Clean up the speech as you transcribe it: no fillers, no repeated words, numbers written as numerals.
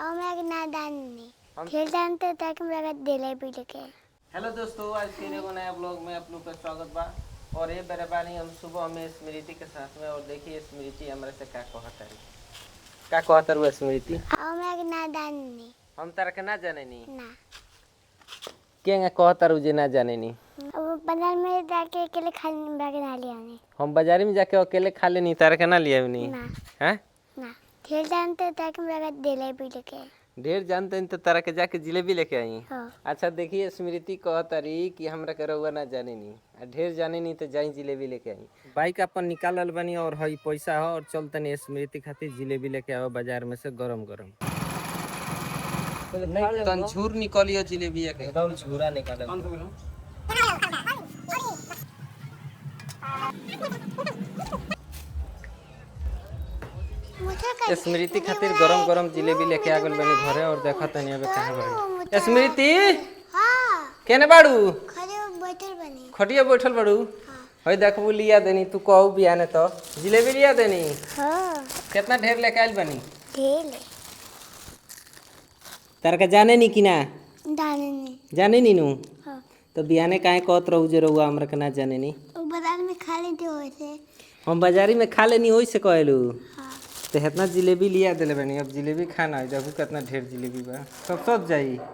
हमरा ना दानी खेल जानते तक हमरा दिले भी के। हेलो दोस्तों, आज फिर एगो नया ब्लॉग में आप लोग का स्वागत बा। और ये बराबानी हम सुबह में स्मृति के साथ में, और देखिए स्मृति हमरा से का कहत है, का कहत है स्मृति। हमरा ना दानी। हम तारा के ना जाने नी ना के कहत रू जे ना जाने नी। अब बाजार में जाके अकेले खा लेनी ना लिया नहीं। हम बाजार में जाके अकेले खा लेनी, तारा के ना लिया नी ना। हैं ना खेल जानते तक हमरा दिले भी के। ढेर जानते हैं तो तारा के जाके जिलेबी लेके आई। हाँ। अच्छा देखिए स्मृति कहतारी कि हमरा के रउआ ना जाने नी, आ ढेर जाने नी तो जाई जिलेबी लेके आई। बाइक अपन निकालल बनी और हई पैसा हो और चल तनी स्मृति खातिर जिलेबी लेके आओ बाजार में से गरम गरम। नहीं तन झूर निकलियो जिलेबी के, एकदम झूरा निकालल। स्मृति खातिर गरम गरम जिलेबी लेके आ गइल बनी घरे और देखत तनी अबे कहां बाड़ी स्मृति। हां केने बाड़ू? खड़े बैठल बनी। खटिया बैठल बाड़ू। हई देखबू लिया देनी, तू कहू बियाने तो जिलेबी लिया देनी। हां कितना ढेर लेके आइल बनी? ढेर। तार के जाने नी कि ना? जाने नी। जाने नी नु? हां। तो बियाने काहे कहत रहू जे रहुआ हमरा के ना जाने नी? वो बाजार में खा लेते होते। हम बाजारी में खा लेनी ओइ से कहलू। हां। तो इतना जिलेबी लिया दिले बनी, अब जिलेबी खाना है। देखू कितना ढेर जिलेबी बा, सब सब जाई।